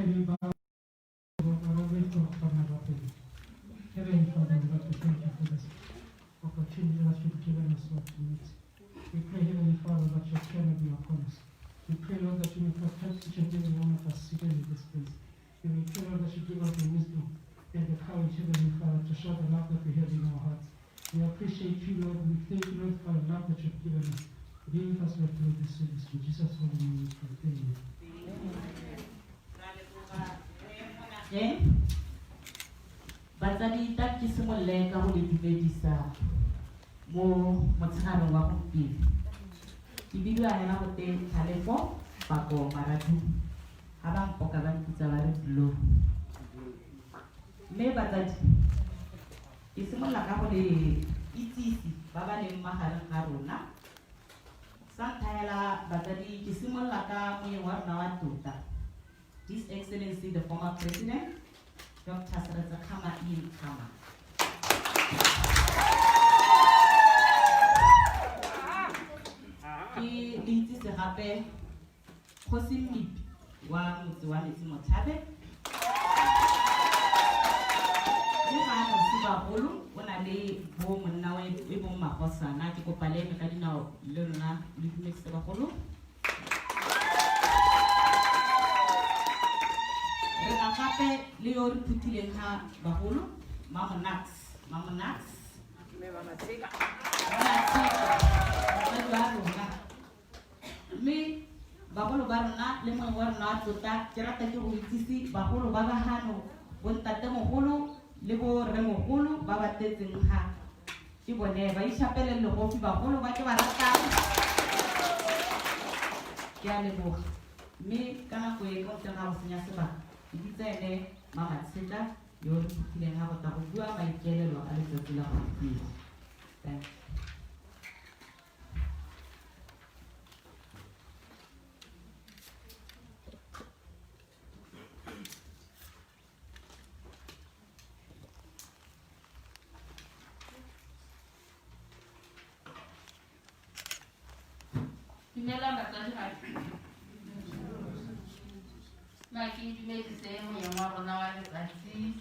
we bow Heavenly Father, we want to thank you for this opportunity that you've given us, Lord, to meet. We pray, Heavenly Father, that your care may be upon us. We pray, Lord, that you may protect each and every one of us seated in this place. And we pray, Lord, that you give us the wisdom and the courage, Heavenly Father, to show the love that we have in our hearts. We appreciate you, Lord. We thank you, Lord, for the love that you've given us. Be with us, Lord, through this service. In Jesus' holy name we pray. Amen. Eh? Batsadi, ta ke simolole ka go le dumedisa mo motshegareng wa gompieno. Ke bidiwa hela gote Tlhalefo Pako Maradu. Ga ba mpoka ba mpitsa ba re Dlo. Mme batsadi, ke simolola ka go le itsise ba ba leng magareng ga rona. Sa ntlha hela batsadi, ke simolola ka moyeng wa rona wa tota, His Excellency the former President, Dr. Seretse Khama Ian Khama. Ke le itsise gape Kgosi Mmipi wa motse wa Metsi Motlhabe. Mme ga a nosi bagolo, o na le bo monna e bong Magosana. Ke kopa le eme ka dinao le lona le dumedise bagolo. Re na gape le yo re phuthileng ga bagolo, Mamonax. Mamonax. Mme ba Matsheka. Matsheka, motsadi wa rona. Mme bagolo ba rona le mongwe wa rona wa tlotla, ke rata ke go itsise bagolo ba ba hano, bontatemogolo le borremogolo ba ba tletseng ga. Ke bone ba ishapeleng legofi bagolo ba ke ba ratang. Ke a leboga. Mme ka nako e ko ntle ga go senya sebaka, ke bitsa ene Mama Tsheka yo re phuthileng ga go tla go bua maikaelelo a letsatsi la gompieno. Thank you. Dumelang batsadi gape. Ma ke dumedise moyeng wa rona wa letsatsi,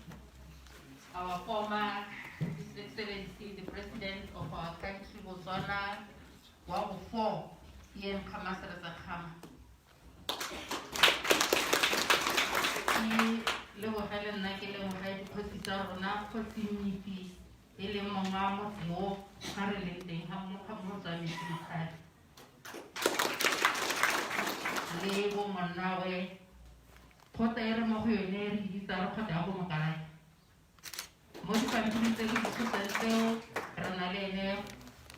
our former His Excellency the President of our country Botswana wa bo four Ian Khama Seretse Khama. Ke leboge le nna ke lemoge dikgosi tsa rona, kgosi Mmipi e leng mongwe wa motse o ga re leng teng ga motse wa Metsi Mokgadi le bo monnawe kgotla e re mo go yone re bitsa re kgotla ya go mokalake. Mo dipampiring tse ke di tshotseng tseo re na le ene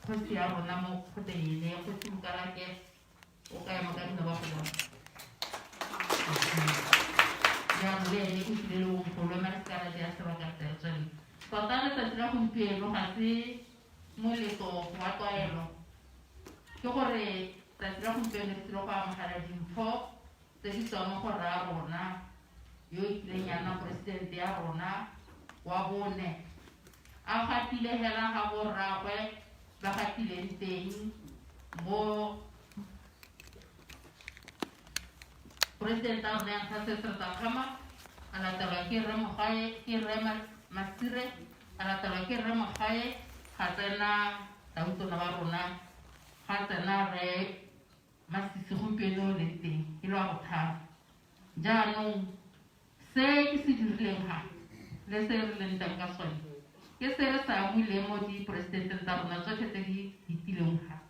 kgosi ya rona mo kgotleng ene, kgosi Mokalake o ka ema ka dino ba go bona. Jaanong le ene o tlile le bonkgolo mme re se ka ra tsaya sebaka re re tswelele. Tota letsatsi la gompieno ga se moletlo wa tlwaelo, ke gore tsatsi la gompieno re tlile go amogela dimpho tse di tswang mo go rra rona yo e kileng ya nna poresidente ya rona wa bone, a gatile hela ga borraagwe ba gatileng teng mo President a rona ya ntlha Seretse Khama, a latelwa ke Rre Mogae, ke Rre Masire, a latelwa ke Rre Mogae, ga tsena tautona wa rona, ga tsena Rre Masisi gompieno o leng teng, e le wa botharo. Jaanong se ke se dirileng ga le se re leng teng ka sone ke se re sa amuleng mo diporesidenteng tsa rona tsotlhe tse di fetileng ga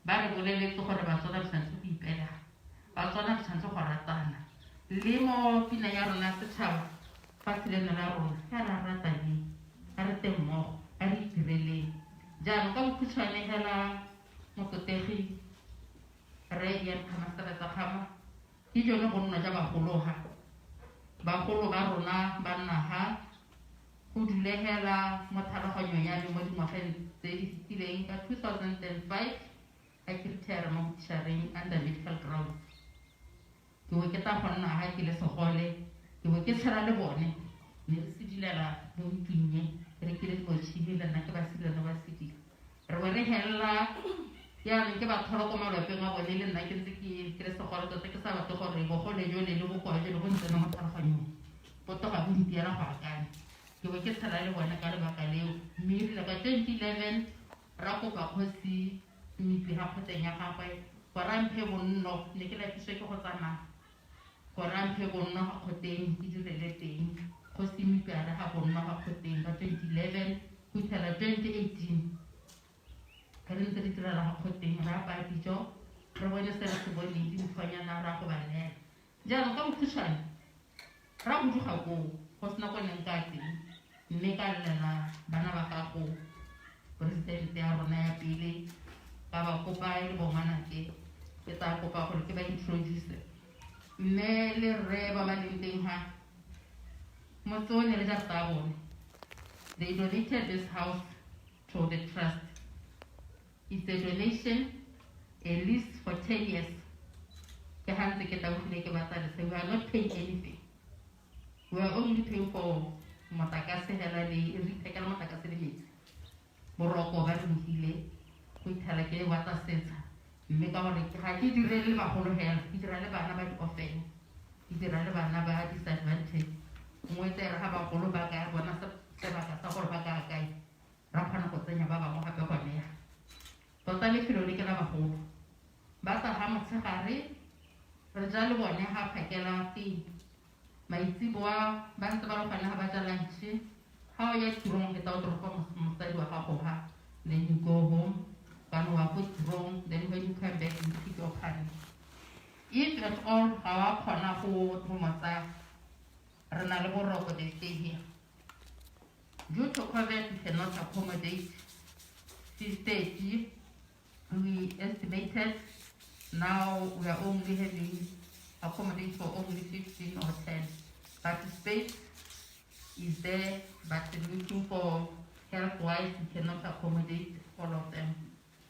ba re boleletse gore Batswana re tshwanetse go ipelega, Batswana re tshwanetse go ratana. Le mo pineng ya rona ya setšhaba fatshe leno la rona ya re rataneng, a re teng mmogo, a re itireleng. Jaanong ka bokhutshwane hela motlotlegi Rre Ian Khama Seretse Khama, ke jone bonno ja bagolo ha. Bagolo ba rona ba nna ha go dule hela mo tlhaloganyong ya me mo dingwageng tse di fetileng ka 2005 ga ke retire mo botishareng under medical grounds. Ke bo ke tla go nna ha ke le segole, ke bo ke tshela le bone, ne re sedilela mo ntlong e, re rekile dimotšhini le nna ke ba sidila ne ba sidila. Re bo re helela Jaanong ke ba tlhola ko malapeng a bone le nna ke ntse ke le segole tota ke sa batle gore bogole jole le bokoa jole bo ntsene mo tlhaloganyong bo toga bo ntiela go akanya. Ke bo ke tshela le bone ka lebaka leo. Mme erile ka 2011 ra kopa kgosi Mmipi ga kgotleng ya gagwe gore a mphe bonno, ne ke lapiswa ke go tsamaya, gore a mphe bonno ga kgoteng ke direle teng. Kgosi Mmipi a re ga bonno ga kgoteng ka 2011 go fitlhela 2018 re ntse re direla ga kgoteng, re apaya dijo, re bone se re se boneng, dimphonyana ra go ba neela. Jaanong ka bokhutshwane ra huduga koo go sena ko neng ka teng, mme ka llela bana ba gago poresidente ya rona ya pele, ka ba kopa e le bongwanake, ke tla kopa gore ke ba introduce mme le rre ba ba leng teng ha motse o ne le jarata ya bone. They donated this house to the trust. It's a donation, a lease for 10 years. Ke ga ntse ke tabogile ke batla lese, we are not paying anything. We are only paying for motlakase hela le re ithekela motlakase le metsi. Boroko ba re mohile go ithela ke batla setsha, mme ka gore ga ke dire le bagolo hela, ke dira le bana ba di-orphan, ke dira le bana ba disadvantage. Nngwe tse re ga bagolo ba ka bona sebaka sa gore ba ka kae, ra kgona go tsenya ba bangwe gape gone ya. Tota lefelo le ke la bagolo, ba tla ga motshegare re ja le bone ga phakela teng, maitseboa ba ntse ba le gone ga ba ja lunch. Ga o ya tirong ke tla o toropa mosadi wa gago ha, then you go home, kana wa ko tirong, then when you come back you pick your parent. If at all ga wa kgona go mo tsaya, re na le boroko, they stay here. Due to COVID, we cannot accommodate 30. We estimated now we are only having accommodate for only 15 or 10. But the space is there, but looking for health-wise, we cannot accommodate all of them.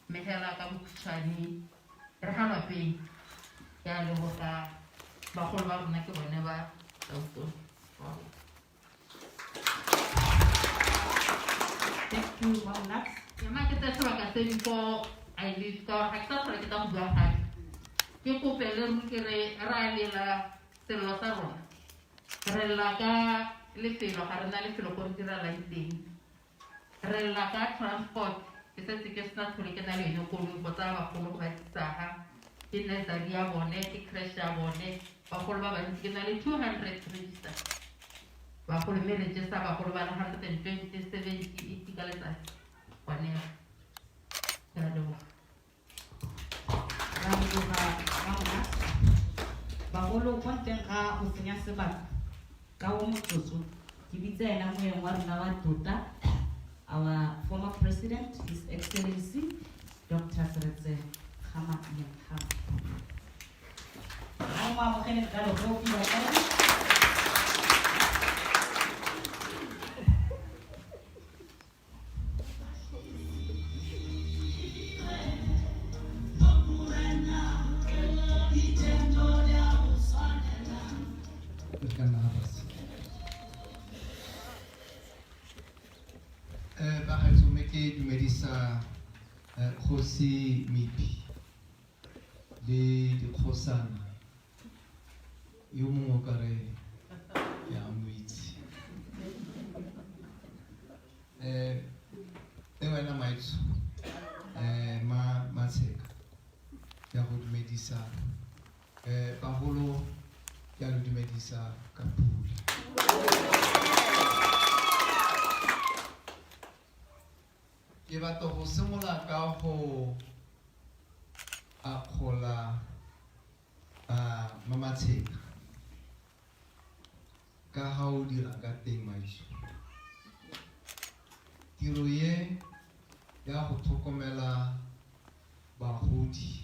Mme hela ka bokhutshwane re ga lapeng, ke a leboga bagolo ba rona ke bone ba Tautona. Thank you, Mom Nax. Ema ke tseye sebaka se before I leave, ka gore ga ke sa tlhola ke tla go bua gape. Ke kope le ruri ke re ra lela sello sa rona, re lla ka lefelo, ga re na lefelo ko re direlang teng, re lla ka transport. Ke setse ke sena tlhole ke na le yone koloi go tsaya bagolo go ba tlisa ga, ke nursery ya bone, ke creche ya bone. Bagolo ba bantsi, ke na le 200 register bagolo, mme re jesa bagolo ba le 120, 70, 80 ka letsatsi gone. Ke a leboga. Ra leboga Mom Nax. Bagolo, kwa ntleng ga go senya sebaka ka o motsotso, ke bitsa ena moeng wa rona wa tota, our former president, His Excellency Dr. Seretse Khama Ian Khama. A mo amogeleng ka logopi batsadi. Re ka nna fatshe. Bagaetsho, mme ke dumedisa kgosi Mipi le dikgosana, yo mongwe o kare ke a mo itse. Le wena maetsho, ma Matsheka, ke a go dumedisa. Bagolo, ke a lo dumedisa ka pula. Ke batla go simolola ka go akgola Mamatsheka ka ga o dira ka teng maetsho. Tiro ye ya go tlhokomela bagodi,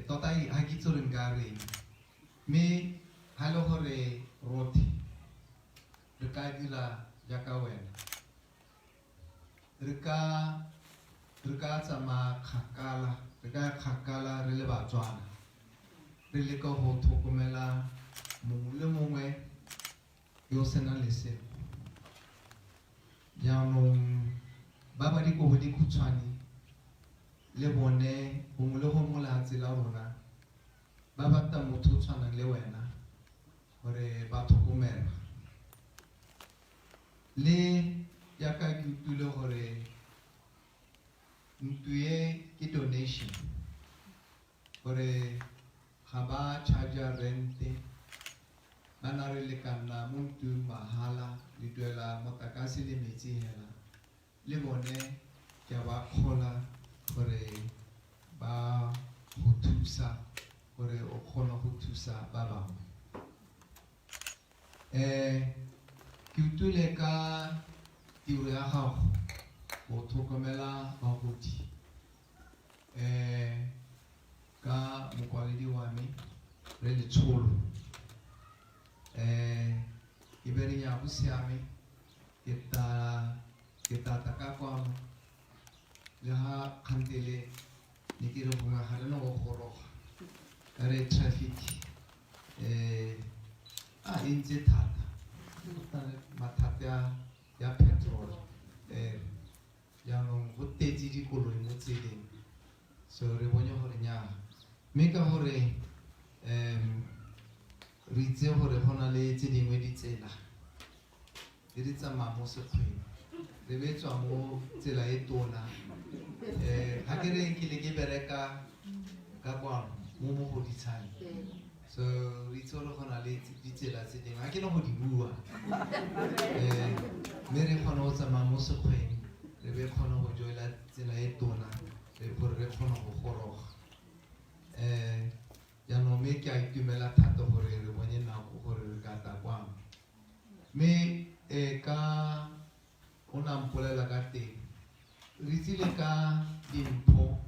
tota ga ke itse gore nka reng, mme ga e le gore rotlhe re ka dira jaaka wena, re ka tsamaya kgakala, re ka ya kgakala re le Batswana, re leka go tlhokomela mongwe le mongwe yo o senang lesego. Jaanong ba ba dikobo dikhutshwane Le bone gongwe le gongwe mo lehatshe la rona ba batla motho o tshwanang le wena gore ba tlhokomelwa. Le jaaka ke utlwile gore ntlo e ke donation, gore ga ba charge rente, ba na re le ka nna mo ntlong mahala, le duela motlakase le metsi hela. Le bone ke a ba kgola gore ba go thusa gore o kgone go thusa ba bangwe. Ke utlwile ka tiro ya gago go tlhokomela bagodi, ka mokwaledi wa me re Letsholo. Ke be re nya go siame, ke tla tla ka kwano le ga kgantele ne ke re gongwe ga re no go goroga ka re traffic a e ntse thata, mathata ya petrol, jaanong go tetse dikoloi mo tseleng, so re bone gore nnyaa. Mme ka gore re itse gore go na le tse dingwe ditsela tse di tsamaya mo sekgweng, re be tswa mo tsela e tona. Ga ke re ke le ke bereka ka kwano mo Mogoditshane, so re itse gore go na le ditsela tse dingwe, ga ke ne go di bua, mme re kgone go tsamaya mo sekgweng, re be kgone go joela tsela e tona, gore re kgone go goroga. Jaanong mme ke a itumela thata gore re bone nako gore re ka tla kwano. Mme ka o na mpolela ka teng, re tsile ka dimpho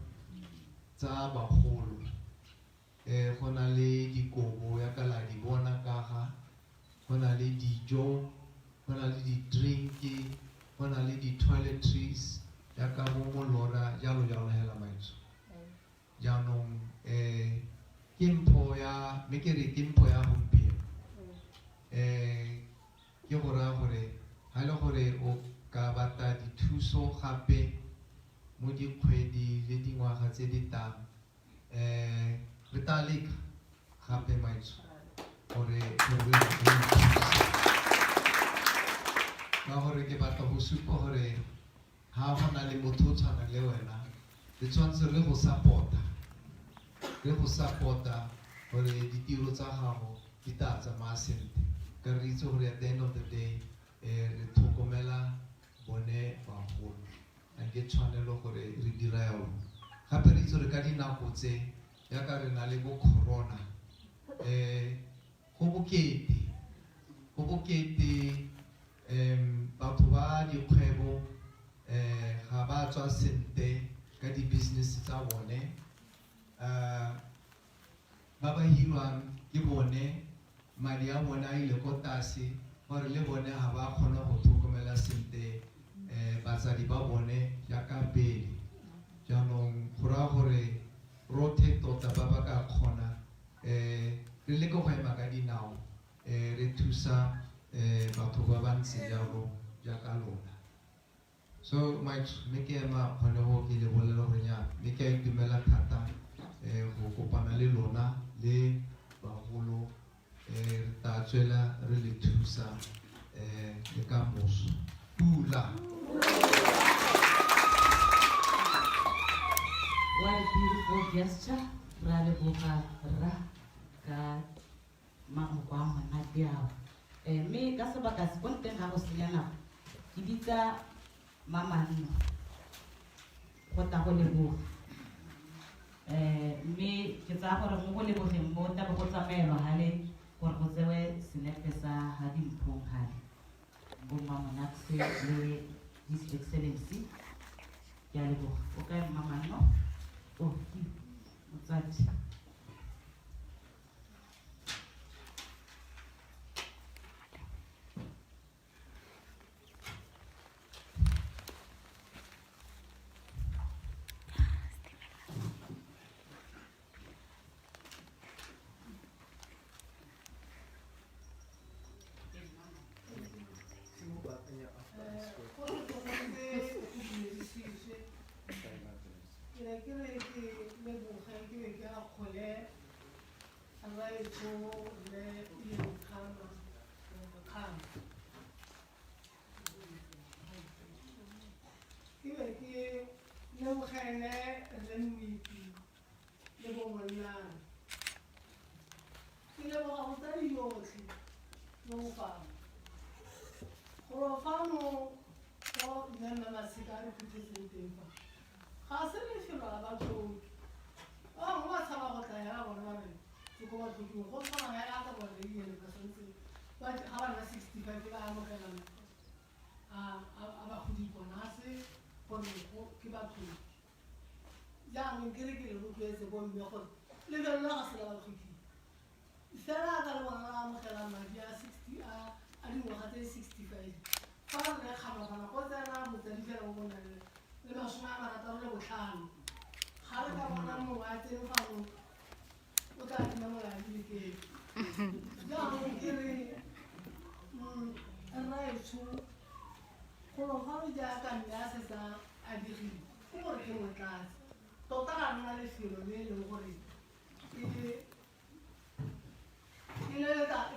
tsa bagolo, go na le dikobo ya ka la di bona ka ga, go na le dijo, go na le di-drink, go na le di-toiletries ya ka bo molora jalo jalo hela maitsho. Jaanong ke mpho ya, mme ke re ke mpho ya gompieno. Ke go raya gore ha e le gore o ka batla dithuso gape mo dikgwedi le dingwaga tse di tlang, re tla leka gape maitsho gore re thuse, ka gore ke batla go supa gore ha go na le motho o tshwanang le wena, re tshwanetse re go support-a, re go support-a gore ditiro tsa gago di tla tsamaya sentle, ka re itse gore at the end of the day re tlhokomela bone bagolo, and ke tshwanelo gore re dira yalo. Gape re itse gore ka dinako tse jaaka re na le bo corona, go bokete, batho ba dikgwebo ga ba tswa sentle ka di-business tsa bone, ba ba hirwang ke bone madi a bone a ile ko tlase, gore le bone ga ba kgone go tlhokomela sentle batsadi ba bone jaaka pele. Jaanong go raya gore rotlhe tota ba ba ka kgona re leke go ema ka dinao, re thusa batho ba ba ntse jalo jaaka lona. So mme ke ema kgone go ke le bolela gore nnyaa, mme ke a itumela thata go kopana le lona le bagolo, re tla tswela re le thusa le ka moso. Pula. What a beautiful gesture. Ra leboga rra ka mafoko a monate ao. Mme ka sebaka se ko nteng ga go senya nako, ke bitsa Mamanno go tla go leboga. Mme ke tsaya gore mo go lebogeng mo tla be go tsamaelwa gale gore go tsewe senepe sa ga Dimphong gale, bo Mmamonakse le His Excellency. Ke a leboga. O kae Mmamanno? Oh, ke motsadi. Ke ne ke re ke leboge ke be ke akgole rraetsho Rre Ian Khama Khama. Ke be ke lebogele Rre Mmipi le bo monnane. Ke leboga botsadi yotlhe mo fano. Golo fano mo mme Mme Maseka a re phuthetseng teng fa. Ga se lefelo la batlhoki. Ba bangwe ba tshaba go tla hela bona ba re ke ko batlhoking go tshwana hela ka bo Rre Ian ba santse ba ga ba nna 65 ba amogela a bagodi bona ga se gore ke batlhoki. Jaanong ke re ke le rotloetse bomme gore lefelo la ga se la batlhoki. Fela ka le bona la amogela madi a 60 a dingwaga tse 65. Fa Rre Kgama fana go tsena botsadi fela bo bo nang le 65. Ga re ka bona mongwe a tsene fano o tla tima molaadi le teng. Jaanong ke re rraetsho golo fano jaaka mme a setse a digile ke gore ke motlatse. Tota ga nna lefelo le e leng gore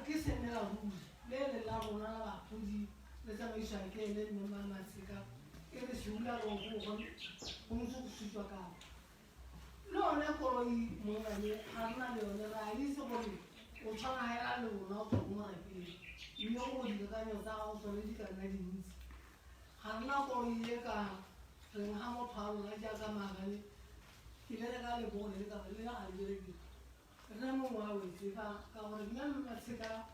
ke sennela ruri le le la rona la bagodi le tsamaisiwang ke ene mme Mma Maseka e re seularo go go ntse go sutswa ka le yone koloi mongwane ga re na le yone re a itse gore o tshwana hela le rona o tswa mo morakeng mme go dikakanyo tsa gago tsone di ka nna dintsi. Ga re na koloi e ka reng ga motho a rona jaaka maabane ke ile re ka lebogo le ka le ga le bereke. Rre mongwe a wetse fa ka gore mme Mma Maseka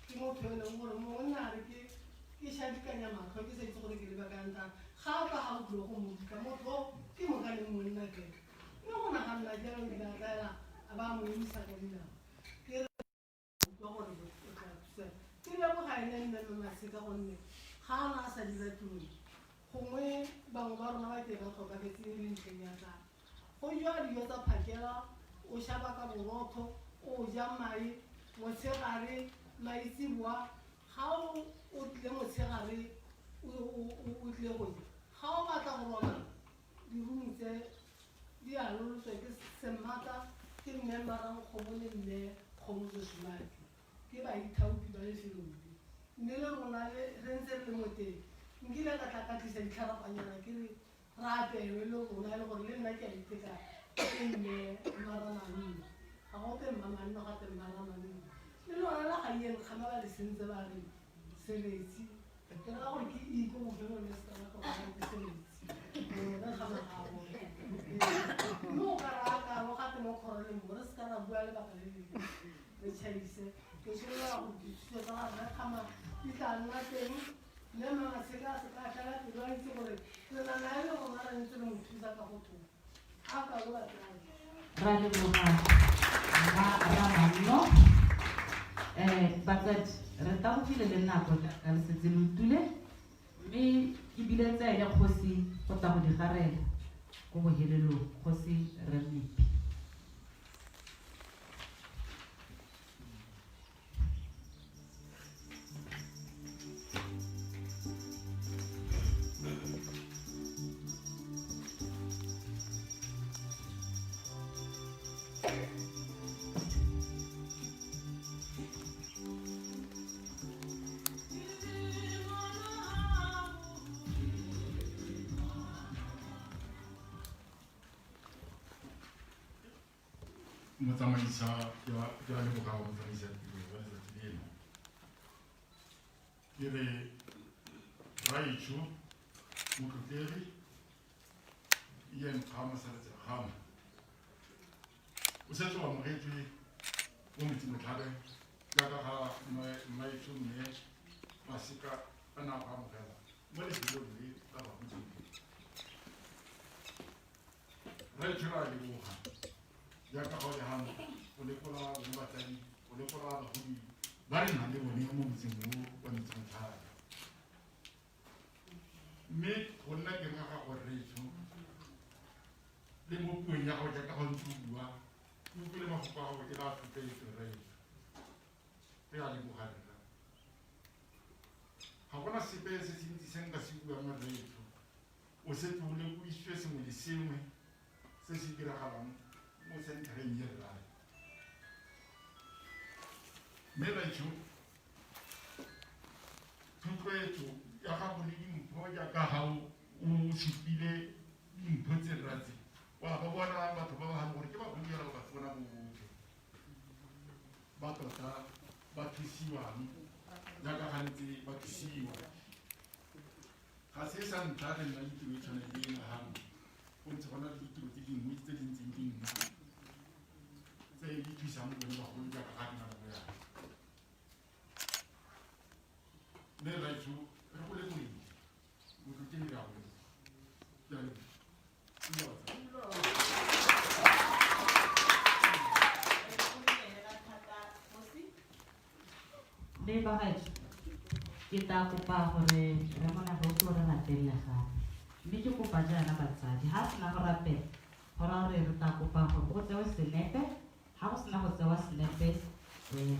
ke motho yo e leng gore mongwe nna a re ke ke shadikanya matlho ke sa itse gore ke leba ka ntang ga a tla ga o tlile go mo dika motho ke mokaneng monna ke mme go naganna jalo ebile a tlaela a ba mo emisa ka dinao ke re utlwa gore o tla thusa. Ke leboga ene mme Mma Maseka gonne ga a na a sa dira tiro gongwe bangwe ba rona ba ke ba tlhokafetse e le ntlheng ya tlala. Go jewa dijo tsa phakela o shaba ka borotho o ja mae motshegare maitseboa ga o tlile motshegare o tlile go ja. Ga o batla go robala di-room tse di a lolotswa ke Semmata ke mme Mmarangkgomo le mme Kgomotso Shumake ke baithaopi ba lefelong le. Mme le rona re ntse re le mo teng nkile ka tla ka tlisa ditlharapanyana ke re re apelwe le rona e le gore le nna ke a iteka ke mme Mmaramanno. Ga go te Mmamanno gape Mmaramanno. Le lona la ga Ian Khama ba le sentse ba re Seletsi. Ke raya gore ke I ko bofelong le seka la tlogela ke Seletsi. Rre Khama ga a bone. Mme o ka raya kalo gape mo kgoreleng mo re seka ra bua lebaka le le re tšhaise. Ke solofela gore dithuso tsa ga Rre Khama di tla nna teng. Mme Mma Maseka a seka a fela pelo a itse gore re na nae le rona re ntse re mo thusa ka go thoba. A kalo batsadi. Ra leboga mma Ramanno. Batsadi re tabogile le nako jaaka le setse le utlwile mme ke biletse ene kgosi go tla go di garela ko bohelelong kgosi Rre Mmipi. Motsamaisa ke a leboga motsamaisa tiro wa letsatsi leno. Ke re rraetsho motlotlegi Ian Khama Seretse Khama o setse o amogetswe mo Metsimotlhabe jaaka ga mmaetsho mme Maseka a na go amogela mo lefelong le la bagodi. Rraetsho re a leboga jaaka ga o le hano o lekola bone batsadi o lekola bagodi ba re nang le bone mo motseng o wa Metsimotlhabe. Mme go nna teng ga gago rraetsho le mo puong ya gago jaaka ga o ntse o bua ke utlwile mafoko a gago e la thotloetso rraetsho. Re a leboga rra. Ga gona sepe se se ntsi se nka se buang rraetsho. O setse o lekodisitswe sengwe le sengwe se se diragalang mo centereng ye rrae. Mme raetsho, thotloetso ya gago le dimpho jaaka ga o supile dimpho tse rra tse, wa ba bona batho ba ba gano gore ke bagodi fela ba Batswana botlhe ba tota ba thusiwang jaaka gantse ba thusiwa. Ga se sa ntlha re nna le tiro e tshwana le ena gano, go ntse go na le ditiro tse dingwe tse di ntseng di nna tse di thusang bone bagolo jaaka ga re na le yana. Mme raetsho, re go lebogile, motlotlegi re a go leboga. Ke a leboga. Mme bagaetsho, ke tla kopa gore re monaga o tlo re latelele gape. Mme ke kopa jaana batsadi, ha sena go rapela, go raya gore re tla kopa gore go tsewe senepe. Ha go sena go tsewa senepe,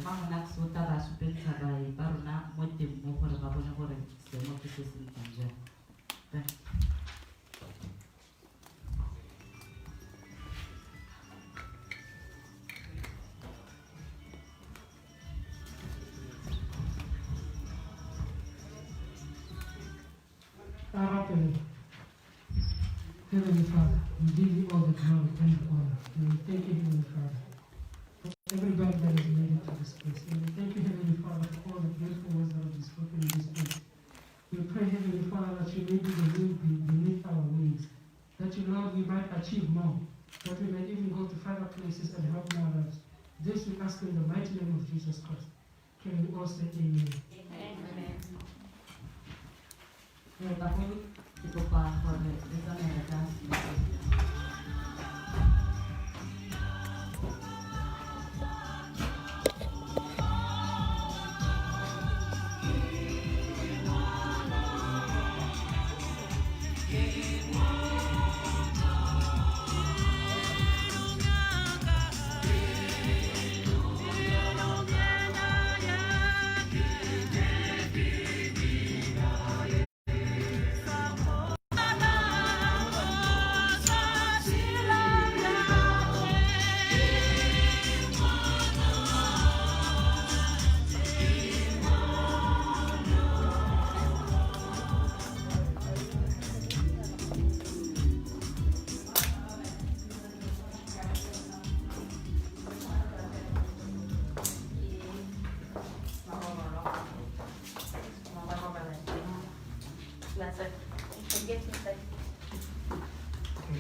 ga Monax o tla ba supentsha baeng ba rona mo teng mo gore ba bone gore seemo ke se se ntseng jang. Thank you. Heavenly Father, we give you all the glory and the honor. And we thank you, Heavenly Father, for everybody that has made it to this place. And we thank you, Heavenly Father, for all the beautiful words that have been spoken in this place. We pray, Heavenly Father, that you may be the wind beneath our wings, that you, Lord, we might achieve more, that we may even go to further places and help more lives. This we ask in the mighty name of Jesus Christ. Can we all say amen? Amen. Bagolo, ke kopa gore re tsamaye ka senepe.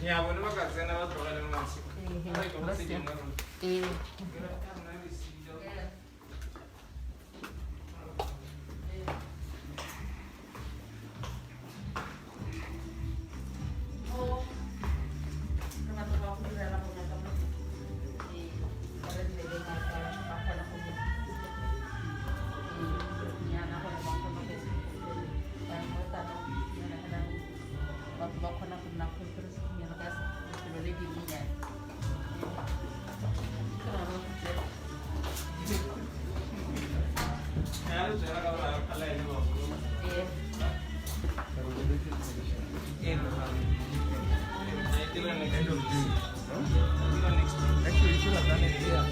Ya, bone ba ka tsena ba tlogele motse. Ba ke go tse dingwe rona. Ke rata nna le silo. Re batho ba go direla bongaka mo re nne le ngaka ba kgona go nyana gore ba kgone go batho ba kgona go nna conference-nyana ka lefelo le dinyenyane. Ya le tswela ka gore a la ene bagolo. Ee. Ee, next week. Next week. Actually, you should have done it here.